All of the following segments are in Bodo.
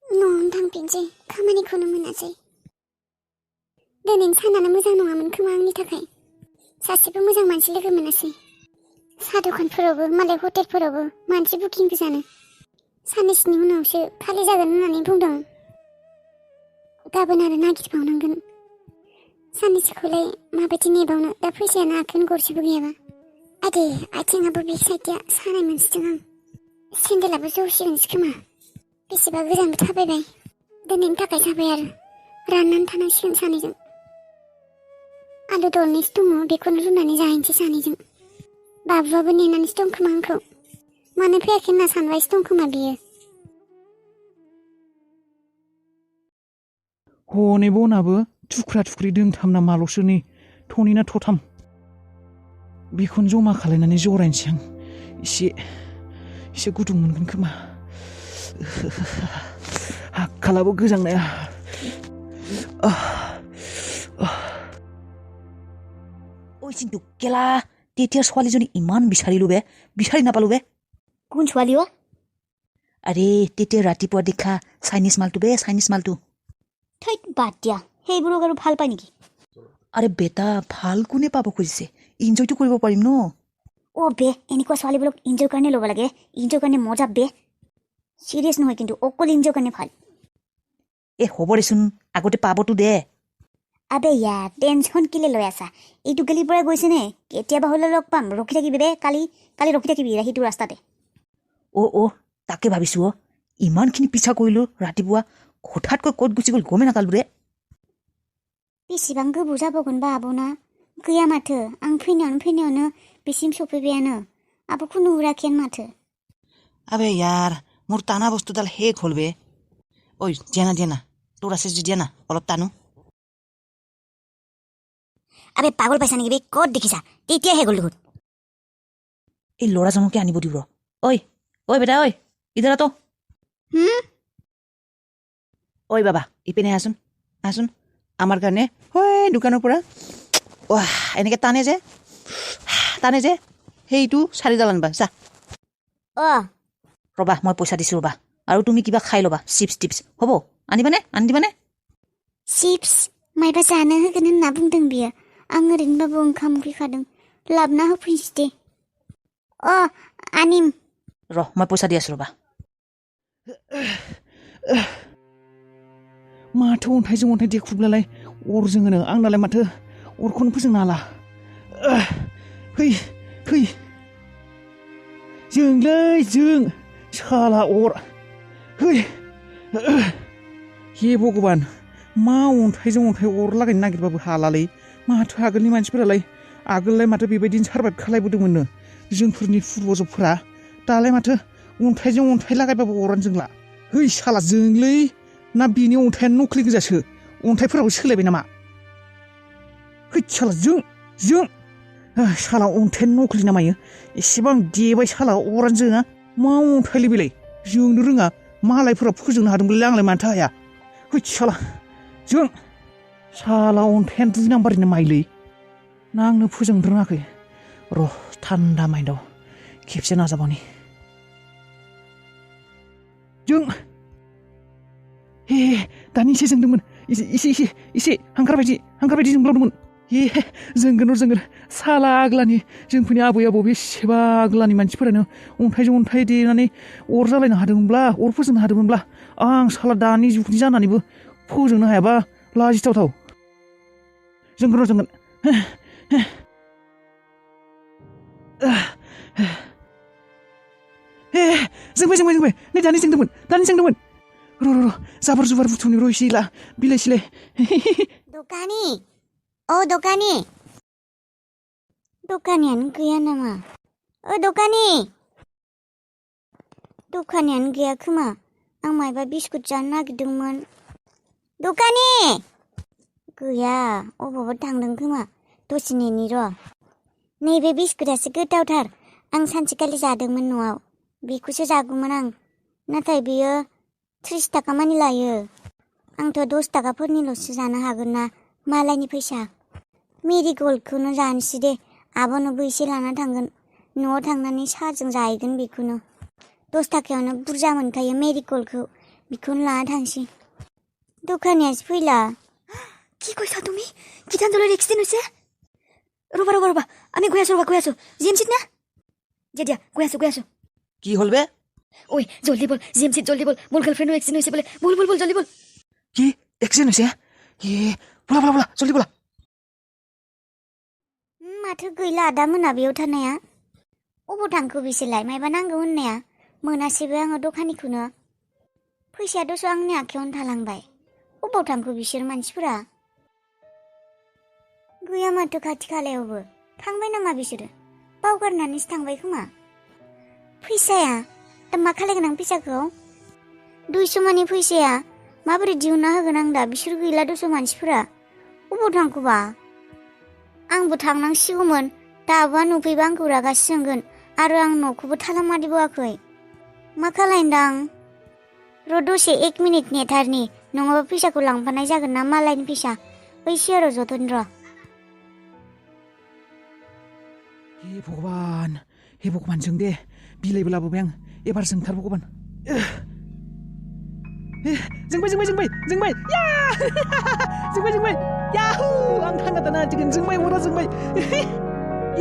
न'आवनो थांफिनसै खामानिखौनो मोनासै दिनैनि सानानो मोजां नङामोन खोमा आंनि थाखाय सासेबो मोजां मानसि लोगो मोनासै साहा दखानफोरावबो मालाय हटेलफोरावबो मानसि बुकिंबो जानो साननैसोनि उनावसो खालि जागोन होननानै बुंदों गाबोन आरो नागिरबावनांगोन साननैसोखौलाय माबायदि नेबावनो दा फैसायानो आखायावनो गरसेबो गैयाबा आदे आथिङाबो बे साइडया सानाय मोनसिदों आं सेन्देलाबो जौसिगोनसो खोमा बेसेबा गोजानबो थाबायबाय दिनैनि थाखाय जाबाय आरो राननानै थानांसिगोन सानैजों आलु दरनैसो दङ बेखौनो रुनानै जाहैनोसै सानैजों बाबुआबो नेनानैसो दं खोमा आंखौ मानो फैयाखै होनना सानबायसो दं खोमा बियो हनै बनाबो थुख्रा थुख्रि दोंथाम ना माल'सो नै थनै ना थथाम बेखौनो जमा खालायनानै जरायनोसै आं एसे गुदुं मोनगोन खोमा हाखालाबो गोजांनाया ঐ চিন্তু কেলা তেতিয়া ছোৱালীজনী ইমান বিচাৰি নাপালো বে কোন ছোৱালী অ আৰে তেতিয়া ৰাতিপুৱা দেখা চাইনিজ মালটো থৈত বাদ দিয়া সেইবোৰক আৰু ভাল পায় নেকি আৰে বেটা ভাল কোনে পাব খুজিছে ইনজয়টো কৰিব পাৰিম ন অ' বে এনেকুৱা ছোৱালীবোৰক ইনজয় কাৰণে ল'ব লাগে ইনজয় কাৰণে মজা বে চিৰিয়াছ নহয় কিন্তু অকল ইনজয় কাৰণে ভাল হ'ব দেচোন আগতে পাবতো দে আবে ইয়াৰ টেনশ্যন কেলে লৈ আছা এইটো গেলিৰ পৰা গৈছে নে কেতিয়াবা হ'লে লগ পাম ৰখি থাকিবি বে কালি ৰখি থাকিবি সেইটো ৰাস্তাতে অ' তাকে ভাবিছো ইমানখিনি পিছা কৰিলো ৰাতিপুৱা হঠাৎকৈ ক'ত গুচি গ'ল গমে নাপালো ৰে बेसेबां गोबाव जाबावगोनबा आब'ना गैया माथो आं फैनायावनो बेसिम सफैबायानो आब'खौ नुहुराखैयानो माथो আবে यार মোৰ টানা বস্তুডাল শেষ হ'ল বে ঐ দিয়া না তোৰ আছে যদি দিয়া না অলপ টানো আবে পাগল পাইছা নেকি বে ক'ত দেখিছা তেতিয়া হে গ'ল দেখোন এই ল'ৰাজনকে আনিব দিব ঐ বেটা ইধৰ তো ঐ বাবা ইপিনে আছোন আমাৰ কাৰণে দোকানৰ পৰা এনেকে টানে যে সেইটো 4ডাল আনবা যা ৰবা মই পইচা দিছো ৰবা আৰু তুমি কিবা খাই ল'বা চিপছ টিপছ হ'ব আনি দিবানে चिप्स मायबा जानो होगोन होनना बुंदों बियो आं ओरैनोबाबो ओंखाम उखैखादों लाबना होफैनोसै दे आनिम মই পইচা দি আছো ৰবা माथो अन्थाइजों अन्थाइ देख्रुबलालाय अर जोङोनो आंनालाय माथो अरखौनो फोजोंनो हाला फै जों साला अर हे भगबान मा अन्थाइजों अन्थाइ अर लागायनो नागिरबाबो हालालै माथो आगोलनि मानसिफोरालाय आगोललाय माथो बेबायदिनो सारभाइभ खालायबोदोंमोननो जोंफोरनि फुर्बजफोरा दालाय माथो अन्थाइजों अन्थाइ लागायबाबो अरानो जोंला साला जोंलै ना बिनि अन्थाइयानो नख्लि गोजासो अन्थाइफोराबो सोलायबाय नामा साला जों साला अन्थाइयानो नख्लि नामायो एसेबां देबाय साला अरानो जोङा मा अन्थाइलै बेलाय जोंनो रोङा मालायफोरा फोजोंनो हादोंमोनलै आंलाय मानोथो हाया साला जों साला अन्थाइयानो 2 नाम्बारनि माइलै नांनो फोजोंनो रोङाखै र' थान्दा माइन्डआव खेबसे नाजाबावनि जों दानि एसे जोंदोंमोन एसे हांगार बायदि जोंब्लावदोंमोन जोंगोन साला आग्लानि जोंफोरनि आबै आबौ बेसेबा आग्लानि मानसिफोरानो अन्थाइजों अन्थाइ देनानै अर जालायनो हादोंमोनब्ला अर फोजोंनो हादोंमोनब्ला आं साला दानि जुगनि जानानैबो फोजोंनो हायाबा लाजिथावथाव जोंगोन जोंबाय नै दानि जोंदोंमोन र' जाबार जुबार बुथुमनि र' एसे बिलाइ सिलाय दखानियानो गैया नामा दखानियानो गैया खोमा आं मायबा बिस्कुट जानो नागिरदोंमोन दखानि गैया अबावबा थांदों खोमा दसे नेनि र' नैबे बिस्कुटासो गोथावथार आं सानसेखालि जादोंमोन न'आव बेखौसो जागौमोन आं नाथाय बेयो 30 थाखा मानि लायो आंथ' 10 थाखाफोरनिल'सो जानो हागोन ना मालायनि फैसा मेरिगल्डखौनो जानोसै दे आब'नोबो एसे लाना थांगोन न'आव थांनानै साहाजों जाहैगोन बेखौनो 10 थाखायावनो बुरजा मोनखायो मेरिगल्डखौ बेखौनो लाना थांसै दखानियासो फैला কি কৈছা তুমি গীতাঞ্জলিৰ এক্সিডেণ্ট হৈছে ৰবা আমি গৈ আছো জিএমচিত না দিয়া গৈ আছো কি হ'ল বে ঐ জলদি বল জিএমচিত জলদি বল মোৰ গাৰ্লফ্ৰেণ্ডৰ এক্সিডেণ্ট হৈছে বোলে বল জলদি বল কি এক্সিডেণ্ট হৈছে বলা জলদি বলা माथो गैला दा मोनाबिलियाव थानाया अबाव थांखो बिसोरलाय मायबा नांगौ होननाया मोनासैबो आङो दखानिखौनो फैसाया दस' आंनि आखायावनो थालांबाय अबाव थांखो बिसोर मानसिफोरा गैया माथो खाथि खालायावबो थांबाय नामा बिसोरो बावगारनानैसो थांबाय खोमा फैसाया दा मा खालायगोन आं फैसाखौ 200 मानि फैसाया माबोरै दिहुनना होगोन आं दा बिसोर गैला दस' मानसिफोरा अबाव थांखोबा आंबो थांनांसिगौमोन दाबा नुफैबा आंखौ रागा जोंगोन आरो आं न'खौबो थाला मारिबावाखै मा खालायनोदां र' दसे 1 मिनिट नेथारनि नङाबा फैसाखौ लांफानाय जागोन ना मालायनि फैसा बै सियाराव जथ'न र' हे भगबान जों दे बिलाइबो लाबोबाय आं एबार जोंथार भगबान जोंबाय या जोंबाय याहु आं थांना दाना जिगोन जोंबाय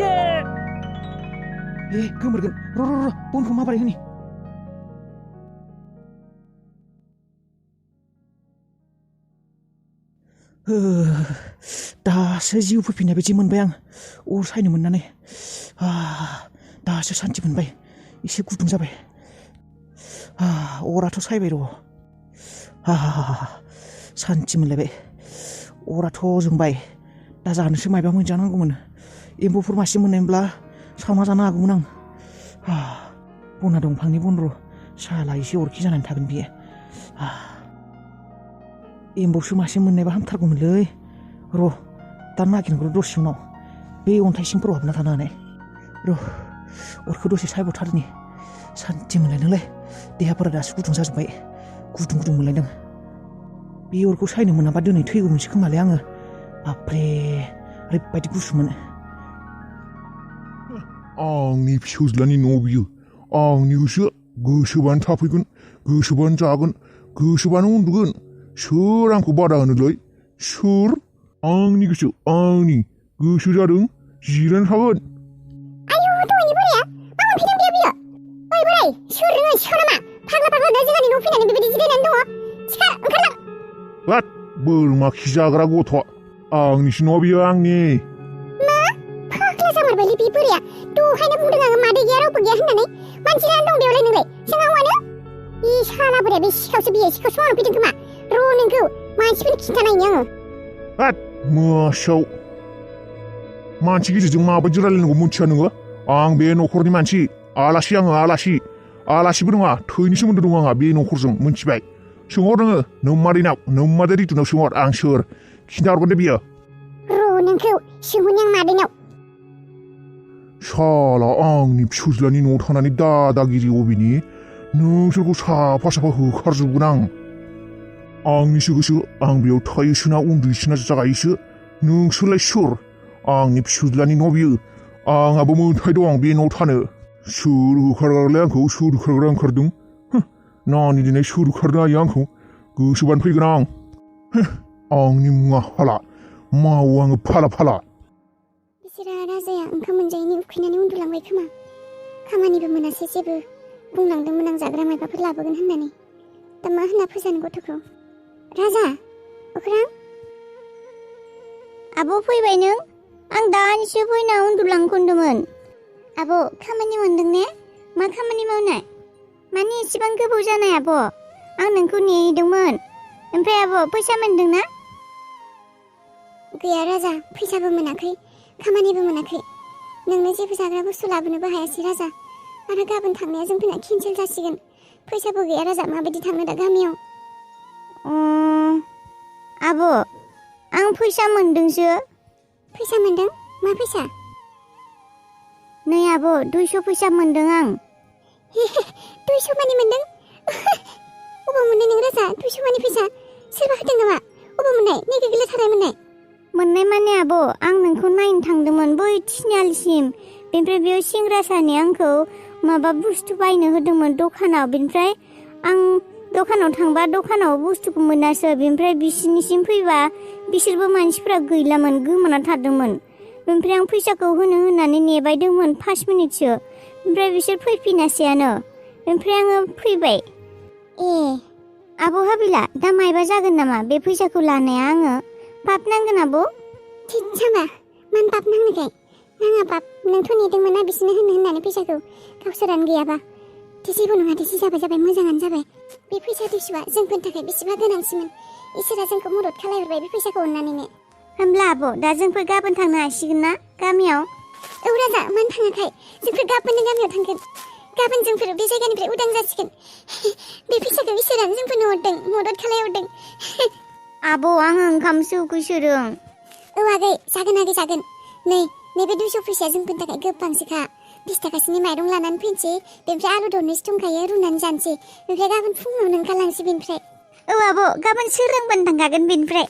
ये गोमोरगोन र' बनखौ माबोरै होनि दासो जिउ फैफिननाय बायदि मोनबाय आं अर सायनो मोननानै दासो सान्थि मोनबाय एसे गुदुं जाबाय अराथ' सायबाय र' सान्थि मोनलायबाय अराथ' जोंबाय दा जानोसो मायबा मोनजानांगौमोन एम्फौफोर मासे मोननायमोनब्ला सावना जानो हागौमोन आं बना दंफांनि बन र' साला एसे अरखि जानानै थागोन बियो एम्फौसो मासे मोननायबा हामथारगौमोनलै र' दा नागिरग्रो दसे उनाव बे अन्थाइ सिंफोराव हाबना थानो हानाय र' अरखौ दसे सायबावथारनि सान्थि मोनलायदोंलै देहाफोरा दासो गुदुं जाजोब्बाय गुदुं मोनलायदों बे अरखौ सायनो मोनाबा दिनै थैगौमोनसो खोमालै आङो बाब्रे ओरैबायदि गुसुमोन आंनि फिसौज्लानि न' बियो आंनि गोसोबानो थाफैगोन गोसोबानो जागोन गोसोबानो उन्दुगोन सोर आंखौ बादा होनोलै सोर आंनि गोसो जादों जिरायना थागोन आयु दहायनि बोराया मा मोनफैदों बियो ओइ बोराय सोर नोङो सिखाव नामा फाग्ला दा जोंहानि न' फैनानै बेबायदि जिरायनानै दङ सिखार ओंखारलां हाट बोरमा खि जाग्रा गथ'आ आंनिसो न' बियो आंनि फाग्ला जामारबायलै बे बोराया दहायनो बुंदों आङो मादै गैया रावबो गैया होननानै मानसि जानानै दं बेयावलाय नोंलाय जोंहा हौवानो इ साला बोराया बे सिखावसो मावनो फैदों खोमा र' नोंखौ मानसिफोरनो खिन्थानायनि आङो हाट मोसौ मानसि गिदिरजों माबायदि रायलायनांगौ मिथिया नोङो आं बे न'खरनि मानसि आलासि आलासिबो नङा थैनि सोमोन्दो दं आंहा बे न'खरजों मिथिबाय सोंहर नोङो नोम्मादै रितुनाव सोंहर आं सोर खिन्थाहरगोन दे बियो र' नोंखौ सोंहरनि आं मादैनाव साला आंनि फिसौज्लानि न'आव थानानै दादागिरि अबेनि नोंसोरखौ साफा होखारजोबगोन आंनिसो गोसो आं बेयाव थायोसोना उन्दुयोसोना जागायोसो नोंसोरलाय सोर आंनि फिसौज्लानि न' बियो आंहाबो मोन्थाय दं बे न'आव थानो सोर होखारग्रालाय आंखौ सोर होखारग्रा ओंखारदों नानि दिनै सोर होखारनो हायो आंखौ गोसोबानो फैगोन आंनि मुङा हाला मावो आङो फाला बिसोरा राजाया ओंखाम मोनजायैनि उखैनानै उन्दुलांबाय खोमा खामानिबो मोनासै जेबो बुंलांदोंमोन आं जाग्रा माबाफोर लाबोगोन होननानै दा मा होनना फोजानो गथ'खौ राजा अख्रां आब' फैबाय नों आं दानिसो फैना उन्दुलांखनदोंमोन आब' खामानि मोनदों ने मा खामानि मावनाय माने एसेबां गोबाव जानाय आब' आं नोंखौ नेहैदोंमोन ओमफ्राय आब' फैसा मोनदों ना गैया राजा फैसाबो मोनाखै खामानिबो मोनाखै नोंनो जेबो जाग्रा बुस्थु लाबोनोबो हायासै राजा आरो गाबोन थांनाया जोंफोरना केन्सेल जासिगोन फैसाबो गैया राजा माबायदि थांनो दा गामियाव आब' आं फैसा मोनदोंसो फैसा मोनदों मा फैसा नै आब' 200 फैसा मोनदों आं 200 मानि मोनदों अबाव मोननाय नों राजा 200 मानि फैसा सोरबा होदों नामा अबाव मोननाय नै गैला थानाय मोननाय माने आब' आं नोंखौ नायनो थांदोंमोन बै थिनालिसिम बेनिफ्राय बेयाव सेंग्रा सानै आंखौ माबा बुस्थु बायनो होदोंमोन दखानाव बेनिफ्राय आं दखानाव थांबा दखानाव बुस्थुखौ मोनासै बेनिफ्राय बिसिनिसिम फैबा बिसोरबो मानसिफ्रा गैलामोन गोमाना थादोंमोन ओमफ्राय आं फैसाखौ होननानै नेबाय दंमोन 5 मिनिटसो ओमफ्राय बिसोर फैफिनासैयानो ओमफ्राय आङो फैबाय ए आब' हाबिला दा मायबा जागोन नामा बे फैसाखौ लानाया आङो पाप नांगोन आब' थिगसामा मानो पाप नांनोखाय नाङा पाप नोंथ' नेदोंमोन ना बिसोरनो होननानै फैसाखौ गावसोरानो गैयाबा जेबो नङा जाबाय मोजाङानो जाबाय बे फैसा दुइस'आ जोंफोरनि थाखाय बेसेबा गोनांसिमोन इसोरा जोंखौ मदद खालामहरबाय बे फैसाखौ अननानैनो होमब्ला आब' दा जोंफोर गाबोन थांनो हासिगोन ना गामियाव औ राजा मानो थाङाखै जोंफोर गाबोननो गामियाव थांगोन गाबोन जोंफोर बे जायगानिफ्राय उदां जासिगोन बे फैसाखौ इसोरानो जोंफोरनो हरदों मदद खालामहरदों आब' आङो ओंखामसो उखैसोदों औ आगै जागोन नैबे 200 फैसाया जोंफोरनि थाखाय गोबांसोखा 20 थाखासोनि माइरं लानानै फैनोसै बेनिफ्राय आलु दरनैसो दंखायो रुनानै जानोसै ओमफ्राय गाबोन फुङावनो ओंखारलांसै बेनिफ्राय औ आब' गाबोन सोरांबानो थांखागोन बेनिफ्राय